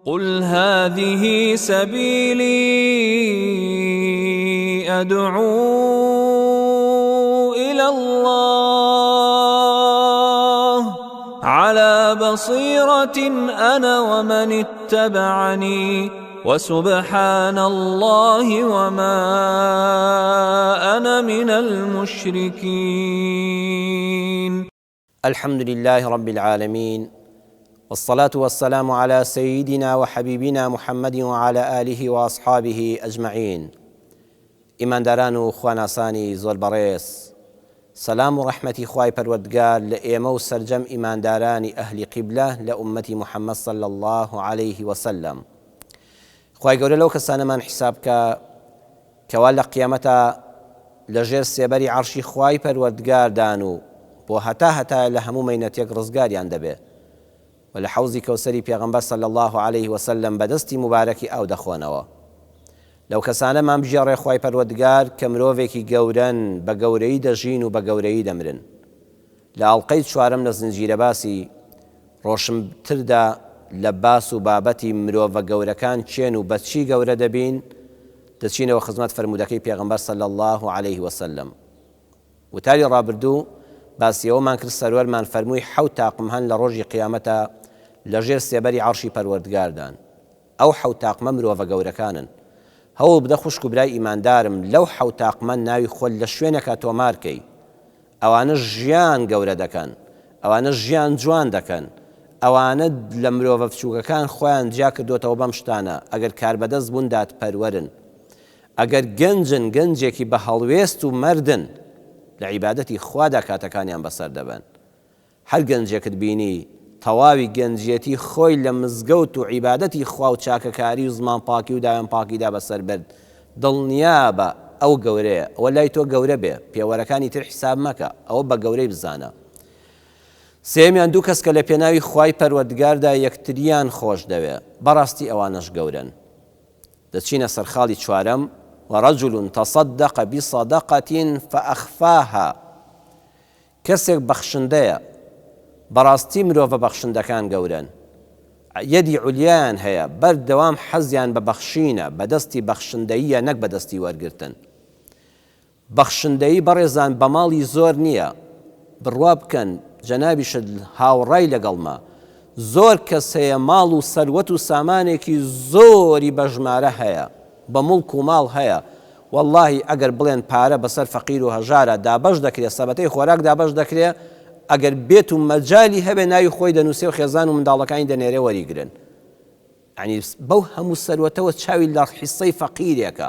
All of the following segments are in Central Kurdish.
قل هذه سبیلی ادعو الی اللە علی بصیرة انا ومن اتبعنی وسبحان اللە وما انا من المشرکین. الحمد للە رب العالمین والصلاة والسلام علی سیدنا وحبیبنا محمد وعلی آله واصحابه اجمعین ئیمانداران و خواناسانی زۆر بەڕێز سەلام و ڕەحمەتی خوای پەروەردگار لە ئێمە و سەرجەم ئیماندارانی ئەهلی قیبلە لە ئوممەتی محمد صلی اللە علیه وسلم خوای گەورە لەو کەسانەمان حیساب بکا کەوا لە قیامەتا لە ژێر سێبەری عەڕشی خوای پەروەردگاردان و بۆ هەتا هەتایە لە هەموو مەینەتێک ڕزگاریان دەبێ و لە حەوزی کەوسەری پێغەمبەر صلی اللە علیه وسلم بە دەستی موبارەکی ئاو دەخۆنەوە. لەو کەسانەمان بگێڕێ خوای پەروەردگار کە مرۆڤێکی گەورەن بە گەورەیی دەژین و بە گەورەیی دەمرن. لە ئەڵقەی چوارەم لە زنجیرە باسی ڕۆشنتردا لە باس و بابەتی مرۆڤە گەورەکان کێن و بە چی گەورە دەبین، دەچینەوە خزمەت فەرموودەکەی پێغەمبەر صلی اللە علیه وسلم. وتاری ڕابردوو باسی ئەوەمان کرد سەروەرمان فەرمووی حەوت تاقم هەن لە ڕۆژی قیامەتا لە ژێر سێبەری عەڕشی پەروەردگاردان. ئەو حەوت تاقمە مرۆڤە گەورەکانن. هەوڵ بدە خوشک و برای ئیماندارم لەو حەوت تاقمە ناوی خۆت لە شوێنێکا تۆمار کەی. ئەوانە ژیان گەورە دەکەن، ئەوانە ژیان جوان دەکەن، ئەوانە لە مرۆڤە بچووکەکان خۆیان جیا کردۆتەوە بەم شتانە، ئەگەر کاربەدەست بوون دادپەروەرن، ئەگەر گەنجن گەنجێکی بە هەڵوێست و مەردن، لە عیبادەتی خوادا کاتەکانیان بەسەر دەبەن. هەر گەنجێکت بینی تەواوی گەنجیەتی خۆی لە مزگەوت و عیبادەتی خوا و چاکەکاری و زمان پاکی و داوێن پاکیدا بەسەر برد دڵنیابە ئەو گەورەیە ئەوە لای تۆ گەورە بێ پێوەرەکانی تر حیساب مەکە ئەوە بە گەورەی بزانە سێیەمیان دوو کەس کە لە پێناوی خوای پەروەردگاردا یەکتریان خۆش دەوێ بەڕاستی ئەوانەش گەورەن دەچینە سەر خاڵی چوارەم ورجل تصدق بصدقة فأخفاها کەسێک بەخشندەیە، بەڕاستی مرۆڤە بەخشندەکان گەورەن، یەدی عولیایان هەیە، بەردەوام حەزیان بە بەخشینە، بە دەستی بەخشندەییە نەک بە دەستی وەرگرتن. بەخشندەیی بەڕێزان بە ماڵی زۆر نییە، بڕوا بکەن جەنابیشت هاوڕای لەگەڵمە، زۆر کەس هەیە ماڵ و سەروەت و سامانێکی زۆری بە ژمارە هەیە، بە موڵک و ماڵ هەیە، وەڵاهی ئەگەر بڵێن پارە بەسەر فەقیر و هەژارا دابەش دەکرێ سەبەتەی خۆراک دابەش دەکرێ ئەگەر بێت و مەجالی هەبێ ناوی خۆی دەنووسێ و خێزان و منداڵەکانی دەنێرێ وەریگرن یانی بەو هەموو سەروەتەوە چاوی لە حیسەی فەقیرێکە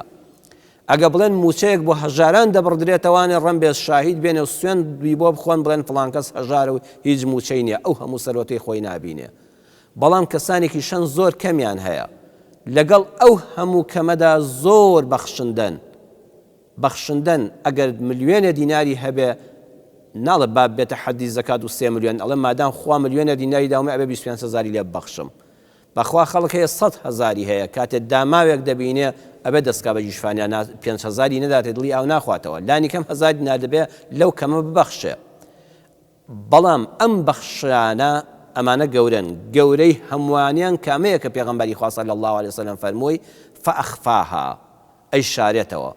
ئەگە بڵێن موچەیەک بۆ هەژاران دەبڕدرێتەوانێ ڕەمبێز شاهید بێنێ و سوێندی بۆ بخۆن بڵێن فڵان کەس هەژارە و هیچ موچەی نییە ئەو هەموو سەروەتەی خۆی نابینێ بەڵام کەسانێکی شەن زۆر کەمیان هەیە لەگەڵ ئەو هەموو کەمەدا زۆر بەخشندەن بەخشندەن ئەگەر ملیۆنێ دیناری هەبێ ناڵێ با بێتە حەدی زەکات و سێ ملیۆن ئەڵێ مادام خوا ملیۆنێ دیناری داومێ ئەبێ 25 هەزاری لێ ببەخشم بەخوا خەڵک هەیە سەت هەزاری هەیە کاتێ داماوێک دەبینێ ئەبێ دەستکا بە گیشفانیا نا پێنج هەزاری نەداتێ دڵی ئاو ناخواتەوە لانی کەم هەزار دینار دەبێ لەو کەمە ببەخشێ بەڵام ئەم بەخشرانە ئەمانە گەورەن، گەورەی هەموانیان کامەیە کە پێغەمبەری خوا صلی اللە علیە وسلم فەرمووی، فاخفاها، ئەیشارێتەوە،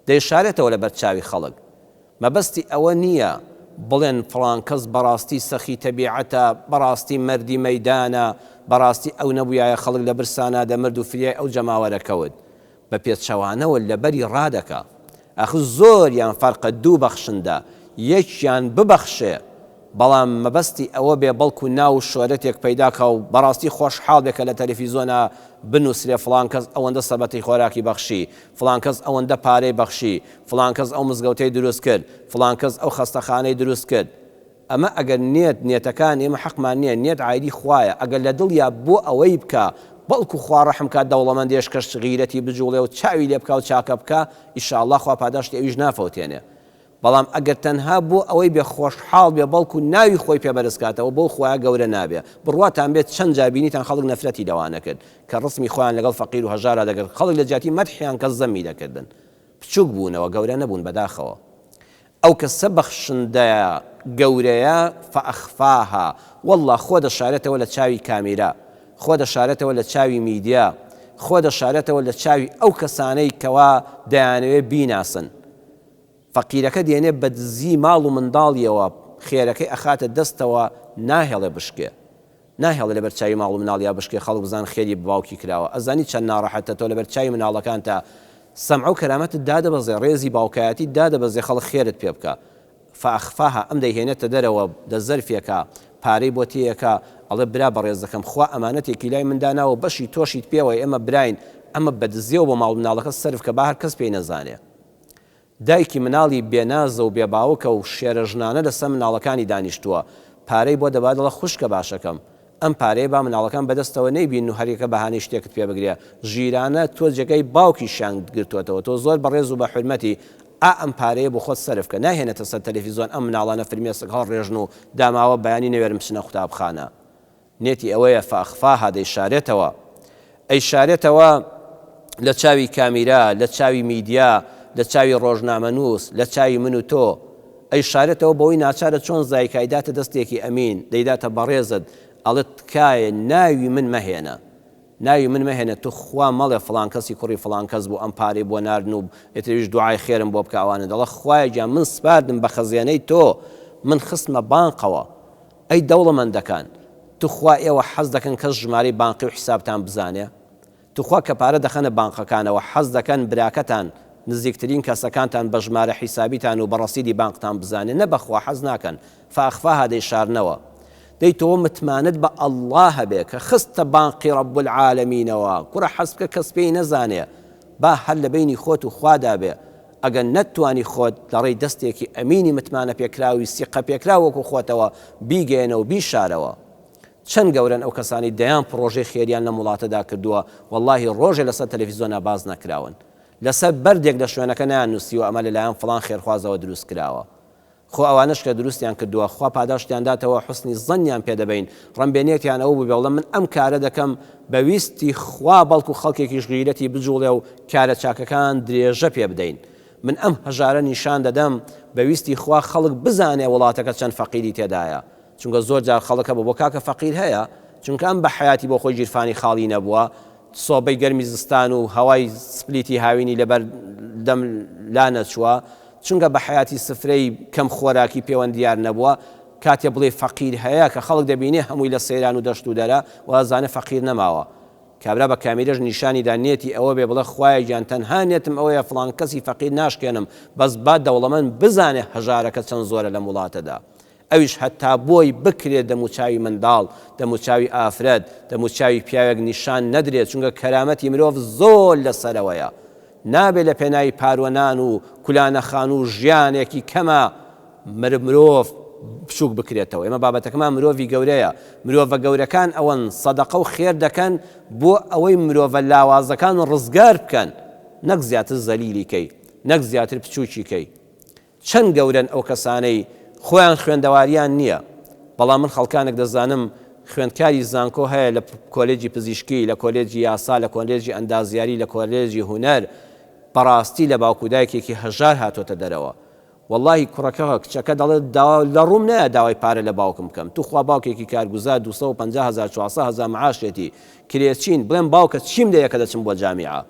دەیشارێتەوە لەبەر چاوی خەڵک، مەبەستی ئەوە نییە بڵێن فڵان کەس بەڕاستی سەخی تەبیعەتە، بەڕاستی مەردی مەیدانە، بەڕاستی ئەو نەبوویایە خەڵک لە برسانا دەمرد و فریای ئەو جەماوەرە کەوت، بە پێچەوانەوە لەبەری ڕادەکا. ئاخر زۆریان فەرقە دوو بەخشندە یەکیان ببەخشێ بەڵام مەبەستی ئەوە بێ بەڵکو ناو و شۆرەتێک پەیدا کا و بەڕاستی خۆشحاڵ بێ کە لە تەلەفیزۆنا بنوسرێ فڵان کەس ئەوەندە سەبەتەی خۆراکی بەخشی، فڵان کەس ئەوەندە پارەی بەخشی، فڵان کەس ئەو مزگەوتەی دروست کرد، فڵان کەس ئەو خەستەخانەی دروست کرد. ئەمە ئەگەر نیەت نیەتەکان ئێمە حەقمان نیە نیەت عایدی خوایە ئەگەر لە دڵیا بۆ ئەوەی بکا بەڵکو خوا ڕەحم کا دەوڵەمەندێش کەش غیرەتی بجوڵێ و چاوی لێ بکا و چاکە بکا ئیشاڵڵا خوا پاداشتی ئەویش نافەوتێنێ بەڵام ئەگەر تەنها بۆ ئەوەی بێ خۆشحاڵ بێ بەڵکو ناوی خۆی پێ بەرز کاتەوە بەو خوایە گەورە نابێ بڕواتان بێت چەند جار بینیتان خەڵک نەفرەتی لەوانە کرد کە ڕسمی خۆیان لەگەڵ فەقیر و هەژارا دەگرت خەڵک لە جیاتی مەدحیان کەس زەمی دەکردن بچوک بوونەوە گەورە نەبوون بەداخەوە ئەو کەسە بەخشندەیە گەورەیە فاخفاها واللە خۆ دەشارێتەوە لە چاوی کامیرا. خۆ دەشارێتەوە لە چاوی میدیا، خۆ دەشارێتەوە لە چاوی ئەو کەسانەی کەوا دەیانەوێ بیناسن. فەقیرەکە دێنێ بە دزی ماڵ و منداڵیەوە خێرەکەی ئەخاتە دەستەوە ناهێڵێ بشکێ. ناهێڵێ لەبەر چاوی ماڵ و مناڵیا بشکێ خەڵک بزان خێری بە باوکی کراوە. ئەزانی چەند ناڕەحەتە تۆ لەبەر چاوی مناڵەکانتا سەمعە و کەرامەتت دادەبەزێ، ڕێزی باوکایەتیت دادەبەزێ خەڵک خێرت پێ بکا. فاخفاها ئەم دەیهێنێتە دەرەوە دە زەرفێکا پارەی بۆ تێیەکا ئەڵێ برا بەڕێزەکەم خوا ئەمانەتێکی لای من داناوە بەشی تۆشیت پێوەیە ئێمە براین ئەمە بە دزیەوە بۆ ماڵ مناڵەکەت سەرف کە با هەر کەس پێی نەزانێ دایکی مناڵی بێ نازە و بێ باوکە و شێرە ژنانە لەسەر مناڵەکانی دانیشتووە پارەی بۆ دەبا دەڵێ خوشکە باشەکەم ئەم پارەیە با مناڵەکان بەدەستەوە نەیبینن و هەریەکە بەهانەی شتێکت پێ بگرێ ژیرانە تۆ جێگای باوکیشیان گرتۆتەوە تۆ زۆر بەڕێز و بە حورمەتی ئا ئەم پارەیە بۆ خۆت سەرف کە نایهێنێتە سەر تەلەفیزۆن ئەم مناڵانە فرمێسک هەڵڕێژن و داماوە بەیانی نەوێرن بچنە قوتابخانە نێتی ئەوەیە فاخفاها دەیشارێتەوە ئەیشارێتەوە لە چاوی کامیرا، لە چاوی میدیا، لە چاوی ڕۆژنامەنووس، لە چاوی من و تۆ. ئەیشارێتەوە بەوەی ناچارە چۆن زایکە ئەیداتە دەستێکی ئەمین، دەیداتە بەڕێزت، ئەڵێت تکایە ناوی من مەهێنە. ناوی من مەهێنە توخوا مەڵێ فڵان کەسی کوڕی فڵان کەس بوو ئەم پارەی بۆ ناردن و ئیتر ئەویش دوعای خێرم بۆ بکە ئەوانە دەڵێ خوایە گیان من سپاردم بە خەزێنەی تۆ من خستمە بانقەوە ئەی دەوڵەمەندەکان توخوا ئێوە حەز دەکەن کەس ژمارەی بانقی و حیسابتان بزانێ؟ توخوا کە پارە دەخەنە بانقەکانەوە حەز دەکەن براکەتان نزیکترین کەسەکانتان بە ژمارە حیسابیتان و بە ڕەسیدی بانقتان بزانێ نە بەخوا حەز ناکەن فاخفاها دەیشارنەوە دەی تۆ متمانەت بە اللە هەبێ کە خستتە بانقی رب العالمینەوە کوڕە حەز بکە کەس پێی نەزانێ با هەر لە بەینی خۆت و خوادا بێ ئەگەر نەتتوانی خۆت لە ڕێی دەستێکی ئەمینی متمانەپێکراوی سیقەپێکراو وەکو خۆتەوە بیگەیەنە و بیشارەوە. چەند گەورەن ئەو کەسانەی دەیان پڕۆژەی خێریان لەم وڵاتەدا کردووە وەڵاهی ڕۆژێ لەسەر تەلەفیزۆنا باس نەکراون. لەسەر بەردێک لە شوێنەکە نەیاننووسیوە ئەمە لەلایەن فڵان خێرخوازەوە دروست کراوە. خۆ ئەوانەش کە دروستیان کردووە خوا پاداشتیان داتەوە حوسنی زەنیان پێ دەبەین ڕەنبێ نێتیان ئەوە بووبێ بڵێن من ئەم کارە دەکەم بە ویستی خوا بەڵکو خەڵکێکیش غیرەتی بجوڵێ و کارە چاکەکان درێژە پێ بدەین من ئەم هەژارە نیشان دەدەم بە ویستی خوا خەڵک بزانێ وڵاتەکە چەند فەقیری تێدایە چونکە زۆر جار خەڵک هەبوو بۆ کاکە فەقیر هەیە چونکە ئەم بە حەیاتی بۆ خۆی گیرفانی خاڵی نەبووە سۆبەی گەرمی زستان و هەوای سپلیتی هاوینی لەبەر دەم لا نەچووە چونکە بە حەیاتی سفرەی کەم خۆراکی پێوەند دیار نەبووە کاتێ بڵێی فەقیر هەیە کە خەڵک دەبینێ هەمووی لە سەیران و دەشت و دەرە وازانێ فەقیر نەماوە کابرا بە کامیرەش نیشانی دا نێتی ئەوە بێ بڵێ خوایە گیان تەنها نێتم ئەوەیە فڵان کەسی فەقیر ناشکێنم بەس با دەوڵەمەند بزانێ هەژارەکە چەند زۆرە لەم وڵاتەدا ئەویش هەتا بۆی بکرێ دەموچاوی منداڵ، دەموچاوی ئافرەت، دەموچاوی پیاوێک نیشان نەدرێ، چونکە کەرامەتی مرۆڤ زۆر لە سەرەوەیە. نابێ لە پێناوی پاروە نان و کولانە خانوو و ژیانێکی کەما مرۆڤ بچووک بکرێتەوە. ئێمە بابەتەکەمان مرۆڤی گەورەیە. مرۆڤە گەورەکان ئەوەن سەدەقە و خێر دەکەن بۆ ئەوەی مرۆڤە لاوازەکان ڕزگار بکەن، نەک زیاتر زەلیلی کەی، نەک زیاتر بچووکی کەی. چەند گەورەن ئەو کەسانەی خۆیان خوێندەواریان نییە، بەڵام من خەڵکانێک دەزانم خوێندکاری زانکۆ هەیە لە کۆلێجی پزیشکی، لە کۆلێجی یاسا، لە کۆلێجی ئەندازیاری، لە کۆلێجی هونەر، بەڕاستی لە باوک و دایکێکی هەژار هاتۆتە دەرەوە. وەڵاهی کوڕەکە کچەکە دەڵێت داوا لە ڕووم نایە داوای پارە لە باوکم بکەم، توخوا باوکێکی کارگوزار 250 هەزار 400 هەزار معاشێتی، کرێچین، بڵێم باوکە چیم لێیە کە دەچم بۆ جامیعە؟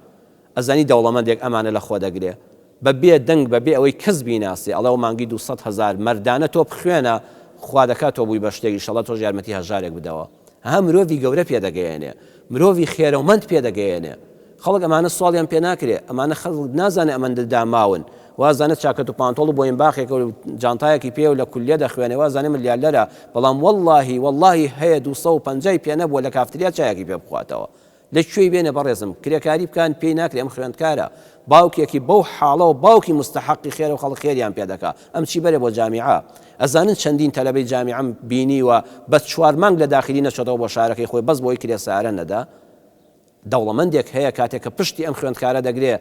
ئەزانی دەوڵەمەندێک ئەمانە لە خۆ دەگرێ؟ بە بێ دەنگ بە بێ ئەوەی کەس بیناسێ ئەڵێ ئەو مانگی 200 هەزار مەردانە تۆ بخوێنە خوا دەکا تۆ بووی بە شتێک ئیشەڵا تۆش یارمەتی هەژارێک بدەوە ها مرۆڤی گەورە پێ دەگەیەنێ مرۆڤی خێرەومەند پێ دەگەیەنێ خەڵک ئەمانە سواڵیان پێ ناکرێ ئەمانە خەڵک نازانێ ئەمەندە داماون وازانە چاکەت و پانتۆڵ و بۆینباخێکە و جانتایەکی پێ و لە کولیە دەخوێنێ وازانێ ملیاردەرە بەڵام وەڵڵاهی وەڵڵاهی هەیە 250 پێ نەبووە لە کافتریا چایەکی پێ بخواتەوە لە کوێی بێنە بەڕێزم کرێکاری بکان پێی ناکرێ ئەم خوێندکارە باوکێکی بەو حاڵەوە باوکی مستەحەقی خێرە و خەڵک خێریان پێ دەکا ئەم چی بەرێ بۆ جامیعە ئەزانن چەندین تەلەبەی جامیعەم بینیوە بە چوار مانگ لە داخلی نەچۆتەوە بۆ شارەکەی خۆی بەس بۆی کرێ سارە نەدا دەوڵەمەندێک هەیە کاتێک کە پشتی ئەم خوێندکارە دەگرێ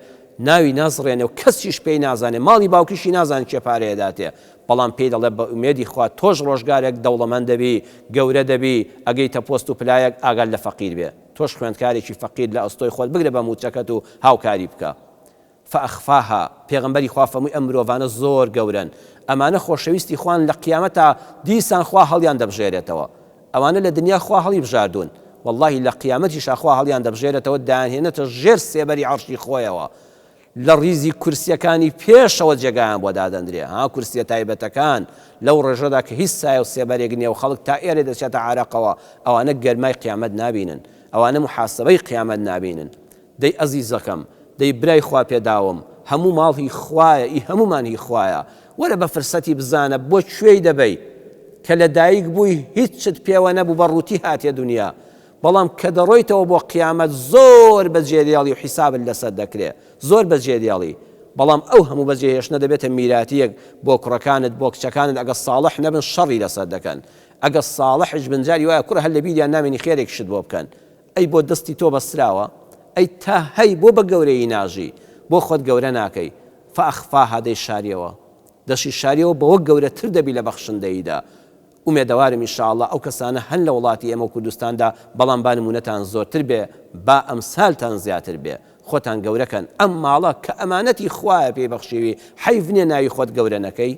ناوی نازڕێنێ و کەسیش پێی نازانێ ماڵی باوکیشی نازانێ کێ پارەیە داتێ بەڵام پێی دەڵێ بە ئومێدی خوا تۆش ڕۆژگارێک دەوڵەمەند دەبی گەورە دەبی ئەگەیتە پۆست و پلایەک ئاگات لە فەقیر بێ تۆش خوێندکارێکی فەقیر لە ئەستۆی خۆت بگرە بە موچەکەت و هاوکاری بکە فاخفاها پێغەمبەری خوا فەرمووی ئەم مرۆڤانە زۆر گەورەن ئەمانە خۆشەویستی خوان لە قیامەتا دیسان خوا هەڵیان دەبژێرێتەوە ئەوانە لە دنیا خوا هەڵی بژاردوون. وەڵڵاهی لە قیامەتیشا خوا هەڵیان دەبژێرێتەوە دەیانهێنێتە ژێر سێبەری عەرشی خۆیەوە لە ڕیزی کورسیەکانی پێشەوە جێگایان بۆ دادەندرێ ها کورسیە تایبەتەکان لەو ڕێژەدا کە هیچ سایە و سێبەرێک نیە و خەڵک تا ئێرێ دەچێتە عارەقەوە ئەوانە گەرمای قیامەت نابینن ئەوانە موحاسەبەی قیامەت نابینن دەی ئەزیزەکەم دەی برای خوا پێداوم هەموو ماڵ هی خوایە ئی هەموومان هی خوایە وەرە بە فرسەتی بزانە بۆ کوێی دەبەی کە لە دایک بووی هیچت پێوە نەبوو بە ڕووتی هاتیە دونیا بەڵام کە دەڕۆیتەوە بۆ قیامەت زۆر بە جێدێڵی و حیسابت لەسەر دەکرێ زۆر بە جێدێڵی بەڵام ئەو هەموو بەجێهێشتنە دەبێتە میراتیەک بۆ کوڕەکانت بۆ کچەکانت ئەگەر ساڵح نەبن شەڕی لەسەر دەکەن ئەگەر ساڵحش بن جاری وایە کوڕە هەر لەبیریان نامێنی خێرێکیشت بۆ بکەن ئەی بۆ دەستی تۆ بەستراوە؟ ئەی تا هەی بۆ بە گەورەیی ناژی؟ بۆ خۆت گەورە ناکەی؟ فاخفاها دەیشاریەوە دەشیشاریەوە بەوە گەورەتر دەبی لە بەخشندەییدا ئومێدەوارم ان شاء اللە ئەو کەسانە هەن لە وڵاتی ئێمە و کوردستاندا بەڵام با نمونەتان زۆرتر بێ با ئەمسالتان زیاتر بێ خۆتان گەورە کەن ئەم ماڵە کە ئەمانەتی خوایە پێی بەخشیوی حەیف نیە ناوی خۆت گەورە نەکەی؟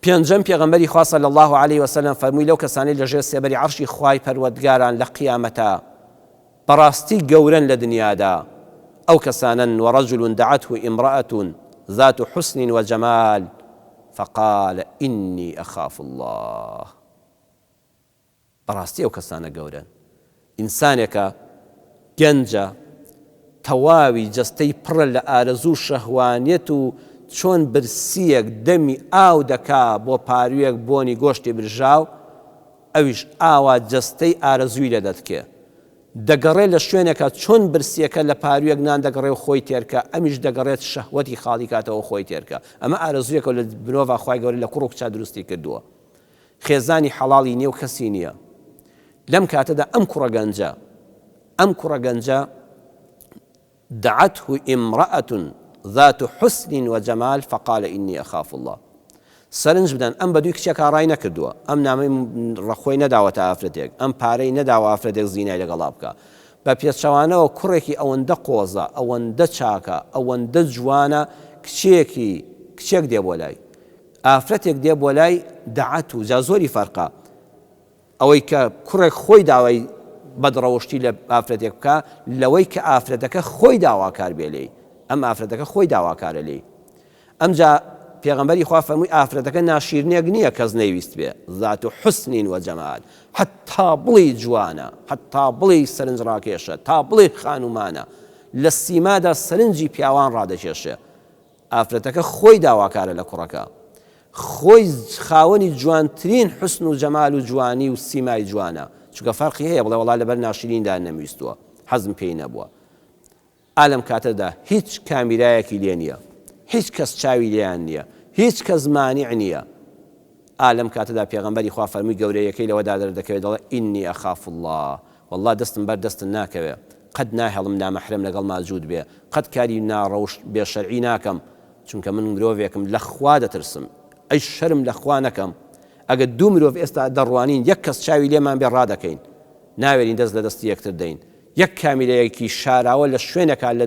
پێنجەم، پێغەمبەری خوا صلی اللە علیە وسلم فەرمووی لەو کەسانەی لە ژێر سێبەری عەرشی خوای پەروەردگاران لە قیامەتا بەڕاستی گەورەن لە دنیادا ئەو کەسانەن ورجل دعته امرأة ذات حسن وجمال فقال إنی أخاف اللە. بەڕاستی ئەو کەسانە گەورەن. ئینسانێکە گەنجە تەواوی جەستەی پڕە لە ئارەزوو و شەهوانیەت و چۆن برسیەک دەمی ئاو دەکا بۆ پارویەک بۆنی گۆشتی برژاو ئەویش ئاوا جەستەی ئارەزووی لێ دەتکێ دەگەڕێ لە شوێنێکا چۆن برسیەکە لە پارویەک نان دەگەڕێ و خۆی تێرکا ئەمیش دەگەڕێت شەهوەتی خاڵی کاتەوە و خۆی تێرکا ئەمە ئارەزوویەکە لە مرۆڤا خوای گەورە لە کوڕ و کچا دروستی کردووە. خێزانی حەڵاڵی نیە و کەسی نیە لەم کاتەدا ئەم کوڕە گەنجە ئەم کوڕە گەنجە دعته امرأة ذات حسن وجمال فقال إني أخاف الله سەرنج بدەن ئەم بەدووی کچێکا ڕای نەکردووە ئەم نامەی ڕەخۆی نەداوەتە ئافرەتێک ئەم پارەی نەداوە ئافرەتێک زینای لەگەڵا بکە بە پێچەوانەوە کوڕێکی ئەوەندە قۆزە ئەوەندە چاکە ئەوەندە جوانە کچێکی کچێک دێ بۆ لای ئافرەتێک دێ بۆ لای دەعەت و جا زۆری فەرقە ئەوەی کە کوڕێک خۆی داوای بەدڕەوشتی لە ئافرەتێک بکا لەوەی کە ئافرەتەکە خۆی داواکار بێ لێی ئەم ئافرەتەکە خۆی داواکارە لێی ئەمجا پێغەمبەری خوا فەرمووی ئافرەتەکە ناشیرنێک نییە کەس نەیویست بێ ذات حسن و جەمال حتا بڵێی جوانە حتا بڵێی سەرنجڕاکێشە تا بڵێی خانومانە لە سیمادا سەرنجی پیاوان ڕادەکێشێ ئافرەتەکە خۆی داواکارە لە کوڕەکە خۆی خاوەنی جوانترین حوسن و جەمال و جوانی و سیمای جوانە چونکە فەرقی هەیە بڵێ وەڵا لەبەر ناشریندا نەمویستووە حەزم پێی نەبووە ئا لەم کاتەدا هیچ کامیرایەکی لێ نییە هیچ کەس چاوی لێیان نییە هیچ کەس مانع نییە ئا لەم کاتەدا پێغەمبەری خوا فەرمووی گەورەیەکەی لەوەدا دەردەکەوێت دەڵێ ئینی ئەخاف اللە وەڵڵا دەستم بەر دەستت ناکەوێ قەت ناهێڵم نامەحرەم لەگەڵما جووت بێ قەت کاری ناڕەوشت بێ شەرعی ناکەم چونکە من مرۆڤێکم لە خوا دەترسم ئەی شەرم لە خوا نەکەم ئەگەر دوو مرۆڤ ئێستا دەڕوانین یەک کەس چاوی لێمان بێ ڕادەکەین ناوێرین دەست لە دەستی یەکتر دەین یەک کامیرەیەکی شاراوە لە شوێنەکە لە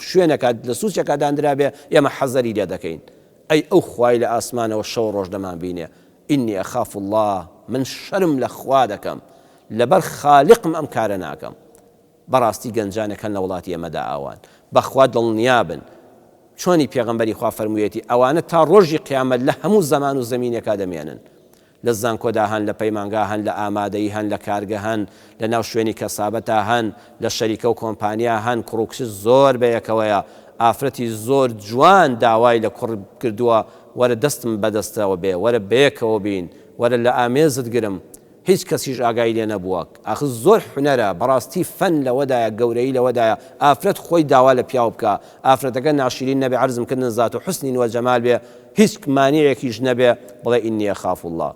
شوێنەکە لە سوچێکا داندرابێ ئێمە حەزەری لێ دەکەین ئەی ئەو خوای لە ئاسمانەوە شەو ڕۆژ دەمانبینێ انی اخاف اللە من شەرم لە خوا دەکەم لەبەر خالقم ئەم کارە ناکەم بەڕاستی گەنجانێک هەن لە وڵاتی ئێمەدا ئاوان بەخوا دڵنیابن چۆنی پێغەمبەری خوا فەرموویەتی ئەوانە تا ڕۆژی قیامەت لە هەموو زەمان و زەمینێکا دەمێنن لە زانکۆدا هەن، لە پەیمانگا هەن، لە ئامادەیی هەن، لە کارگە هەن، لە ناو شوێنی کەسابەتا هەن، لە شەریکە و کۆمپانیا هەن، کوڕ و کچ زۆر بەیەکەوەیە، ئافرەتی زۆر جوان داوای لە کوڕ کردووە وەرە دەستم بەدەستەوە بێ، وەرە بەیەکەوە بین، وەرە لە ئامێزت گرم، هیچ کەسیش ئاگای لێ نەبووە، ئاخر زۆر حونەرە، بەڕاستی فەن لەوەدایە، گەورەیی لەوەدایە ئافرەت خۆی داوا لە پیاو بکا، ئافرەتەکە ناشیرین نەبێ عەرزم کردن ذات حسن و جمال بێ، هیچ مانعێکیش نەبێ بڵێ انی اخاف اللە.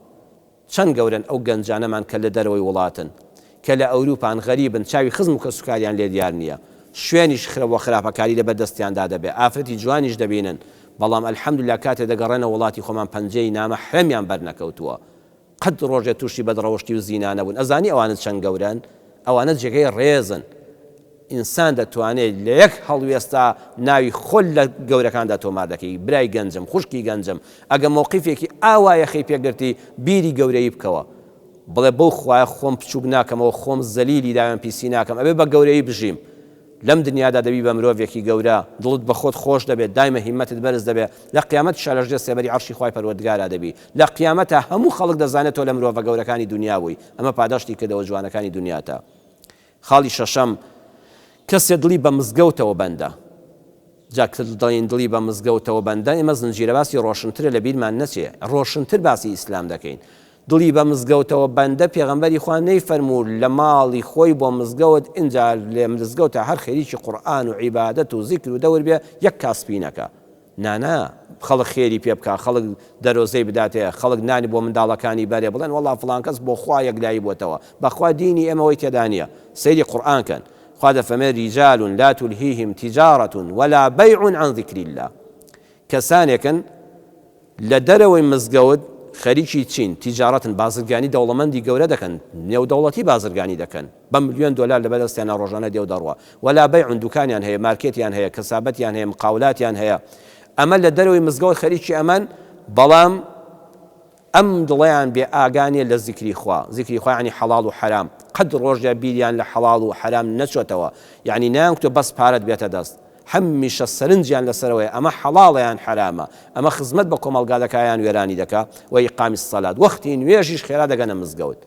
چەند گەورەن ئەو گەنجانەمان کە لە دەرەوەی وڵاتن، کە لە ئەوروپان، غەریبن، چاوی خزم و کەسوکاریان لێ دیار نییە، شوێنیش خرە وە خراپەکاری لەبەر دەستیاندا دەبێ، ئافرەتی جوانیش دەبینن، بەڵام الحمدللە کاتێ دەگەڕێنە وڵاتی خۆمان پەنجەی نامەحرەمیان بەرنەکەوتووە. قەت ڕۆژێ توشی بەدڕەوشتی و زینا نەبوون ئەزانی ئەوانە چەند گەورەن ئەوانە جێگەی ڕێزن ئینسان دەتوانێت لە یەک هەڵوێستا ناوی خۆل لە گەورەکاندا تۆمار دەکەی برای گەنجم خوشکی گەنجم ئەگە مەوقیفێکی ئاوا یەخەی پێگرتی بیری گەورەیی بکەوە. بڵێ بەو خوایە خۆم بچووک ناکەمەوە خۆم زەلیلی داوێن پیسی ناکەم ئەبێ بە گەورەیی بژیم لەم دنیادا دەبی بە مرۆڤێکی گەورە دڵت بە خۆت خۆش دەبێت دایمە هیمەتت بەرز دەبێت لە قیامەتیشا لە ژێر سێبەری عەرشی خوای پەروەردگارا دەبی لە قیامەتا هەموو خەڵک دەزانێت تۆ لە مرۆڤە گەورەکانی دنیا بووی ئەمە پاداشتی کردەوە جوانەکانی دنیاتە خاڵی شەشەم، کەسێ دڵی بە مزگەوتەوە بەندە. جا کە دەڵێین دڵی بە مزگەوتەوە بەندە، ئێمە زنجیرە باسی ڕۆشنترە لە بیرمان نەچێ، ڕۆشنتر باسی ئیسلام دەکەین. دڵی بە مزگەوتەوە بەندە، پێغەمبەری خوا نەیفەرموو لە ماڵی خۆی بۆ مزگەوت، ئینجا لە مزگەوتا هەر خەریکی قورئان و عیبادەت و زیکر و دەور بێ، یەک کاسپی نەکا. نانا خەڵک خێری پێ بکا خەڵک دەرۆزەی بداتێ خەڵک نانی بۆ منداڵەکانی بەرێ بڵێن وەڵا فڵان کەس بۆ خوا یەکلایی بۆتەوە بەخوا دینی ئێمە وەی تێدا نیە سەیری قورئان کەن خوا دەفەرمێ رجال لا تلهیهم تجارة ولا بيع عن ذکر اللە کەسانێکن لە دەرەوەی مزگەوت خەریکی چین تیجارەتن بازرگانی دەوڵەمەندی گەورە دەکەن نێودەوڵەتی بازرگانی دەکەن بە ملیۆن دۆلار لەبەر دەستیانا ڕۆژانە دێ و دەڕوا. وەلا بەیع دوکانیان هەیە، مارکێتیان هەیە، کەسابەتیان هەیە، مقاولاتیان هەیە. ئەمە لە دەرەوەی مزگەوت خەریکی ئەمەن، بەڵام ئەم دڵەیان بێ ئاگا نیە لە زیکری خوا. زیکری خوا یەعنی حەڵاڵ و حەرام. قەت ڕۆژێ بیریان لە حەڵاڵ و حەرام نەچۆتەوە. یەعنی نەیانگوتوە بەس پارەت بێتە دەست. هەمیشە سەرنجیان لەسەرەوەیە ئەمە حەڵاڵە یان حەرامە، ئەمە خزمەت بە کۆمەڵگا دەکا یان وێرانی دەکا، و ئیقامی الصلاة. وەختی نوێژیش خێرا دەگەنە مزگەوت.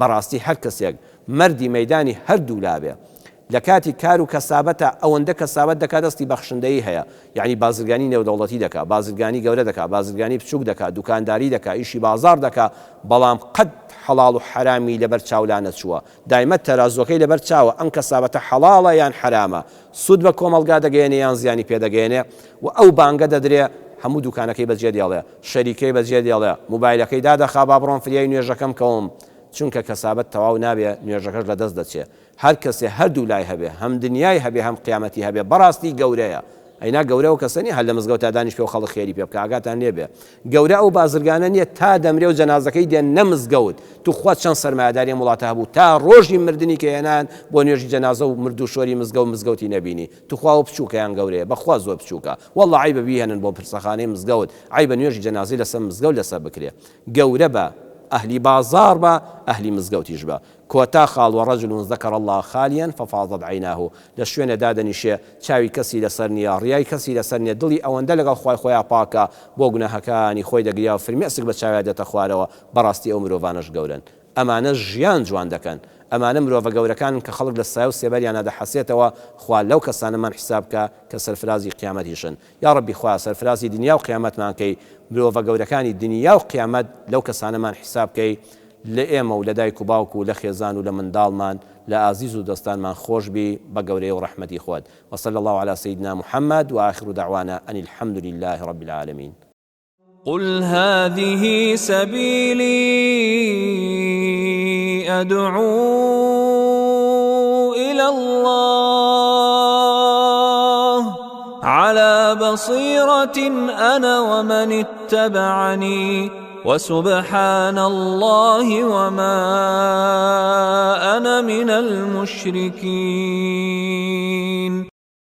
بەڕاستی هەر کەسێک مەردی مەیدانی هەردوولا بێ لە کاتی کار و کەسابەتا ئەوەندە کەسابەت دەکا دەستی بەخشندەیی هەیە یەعنی بازرگانی نێودەوڵەتی دەکا بازرگانی گەورە دەکا بازرگانی بچوک دەکا دوکانداری دەکا ئیشی بازاڕ دەکا بەڵام قەت حەڵاڵ و حەرامی لەبەر چاو لانەچووە دایمە تەرازوەکەی لەبەر چاوە ئەم کەسابەتە حەڵاڵە یان حەرامە سود بە کۆمەڵگا دەگەیەنێ یان زیانی پێ دەگەیەنێ و ئەو بانگە دەدرێ هەموو دوکانەکەی بەجێ دێڵێ شەریکەی بەجێ دێڵێ موبایلەکەی دادەخا با بڕۆم فریای نوێژەکەم کەوم چونکە کەسابەت تەواو نابێ نوێژەکەش لەدەست دەچێ هەر کەسێ هەردوو لای هەبێ هەم دنیای هەبێ هەم قیامەتی هەبێ بەڕاستی گەورەیە ئەینا گەورە ئەو کەسە نیە هەر لە مزگەوتا دانیشبێ و خەڵک خێری پێ بکا ئاگاتان لێ بێ گەورە ئەو بازرگانە نیە تا دەمرێ و جەنازەکەی دێننە مزگەوت توخوا چەند سەرمایەداری ئەم وڵاتە هەبوو تا ڕۆژی مردنی کە هێنان بۆ نوێژی جەنازە و مردوو شۆری مزگەوت مزگەوتی نەبینی توخوا ئەوە بچوکە یان گەورەیە بەخوا زۆر بچوکە واللە عەیبە بیهێنن بۆ پرسەخانەی مزگەوت عەیبە نوێژی جەنازەی لەسەر مزگەوت لەسەر بکرێ گەورە بە ئەهلی بازاڕ بە ئەهلی مزگەوتیش بە کۆتا خاڵ ورجل ذکر اللە خالیا ففاضت عیناه لە شوێنێ دادەنیشێ چاوی کەسی لەسەر نیە ڕیای کەسی لەسەر نیە دڵی ئەوەندە لەگەڵ خوای خۆیا پاکە بۆ گوناهەکانی خۆی دەگریا و فرمێسک بە چاویا دێتە خوارەوە بەڕاستی ئەو مرۆڤانەش گەورەن ئەمانە ژیان جوان دەکەن ئەمانە مرۆڤە گەورەکانن کە خەڵک لە سایە و سێبەریانا دەحەسێتەوە خوا لەو کەسانەمان حیساب بکا کە سەرفرازی قیامەتیشن یاڕەبی خوایە سەرفرازی دنیا و قیامەتمان کەی مرۆڤە گەورەکانی دنیا و قیامەت لەو کەسانەمان حیساب کەی لە ئێمە و لە دایک و باوک و لە خێزان و لە منداڵمان لە ئازیز و دۆستانمان خۆش بی بە گەورەی و ڕەحمەتی خۆت وصلی اللە علی سیدنا محمد وآخر دعوانا ان الحمد للە رب العالمین. قل هذه سبیلی ادعو الی اللە علی بصیرة انا ومن اتبعنی وسبحان اللە وما انا من المشرکین.